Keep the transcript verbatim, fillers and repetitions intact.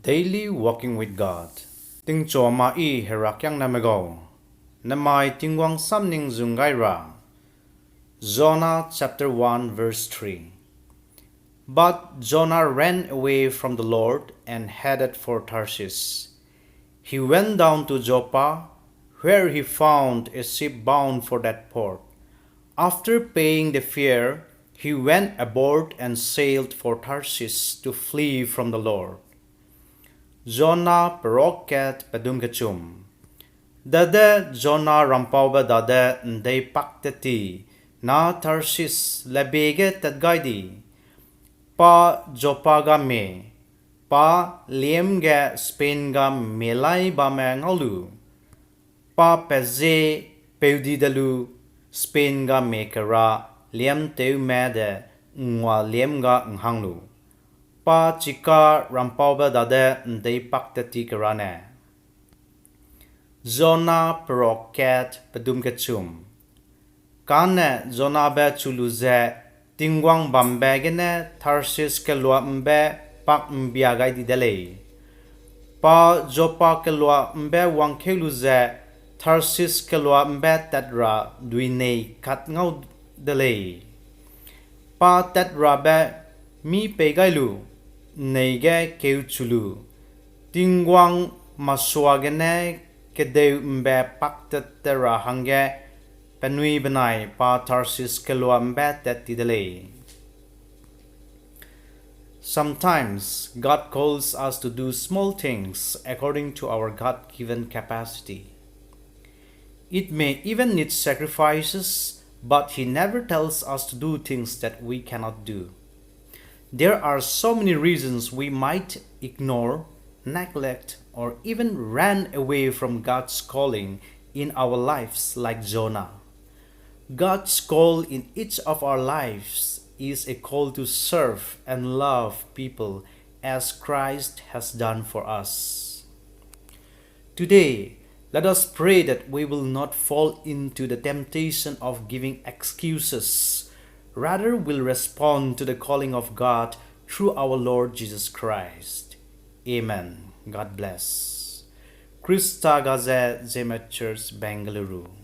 Daily Walking with God. Tingchua ma I Herakiangname gau. Nemai Tingwang samning zung gai ra. Jonah chapter one verse three. But Jonah ran away from the Lord and headed for Tarshish. He went down to Joppa, where he found a ship bound for that port. After paying the fare, he went aboard and sailed for Tarshish to flee from the Lord. Jonah perok kat pedum kechum. Dade Jonah rampaube dade ’ndei pak tet ti na Tarshish lebie ge tat gai di. Pa Joppa ga mie, pa liêm ge Spain ga mie lai bamme ngau lu. Pa pezie peu di de lu, Spain ga mie kera liêm tewme de ngua liêm ga ’nghang lu. Pa chika rampaube dade ’ndei pak tet ti kera ne. Jonah perok kat pedum kechum. Kane Jonahbe chu lu ze, Tingwang bambe gene Tarshish kelua ’mbe pak ’mbia gai di de lei. Pa Joppa kelua ’mbe wangkeu lu ze, Tarshish kelua ’mbe tat ra duinei kat ngau de lei. Pa tat rabe mî pei gai lu, ’nnei ge keu chu lu, Tingwang masua gene kedeu ’mbe pak tet te ra hangge penui benai pa Tarshish kelua ’mbe tat ti de lei. Sometimes God calls us to do small things according to our God-given capacity. It may even need sacrifices, but He never tells us to do things that we cannot do. There are so many reasons we might ignore, neglect, or even run away from God's calling in our lives, like Jonah. God's call in each of our lives is a call to serve and love people as Christ has done for us. Today, let us pray that we will not fall into the temptation of giving excuses, rather will respond to the calling of God through our Lord Jesus Christ. Amen. God bless. Khrista ga ze Zeme Church Bengaluru.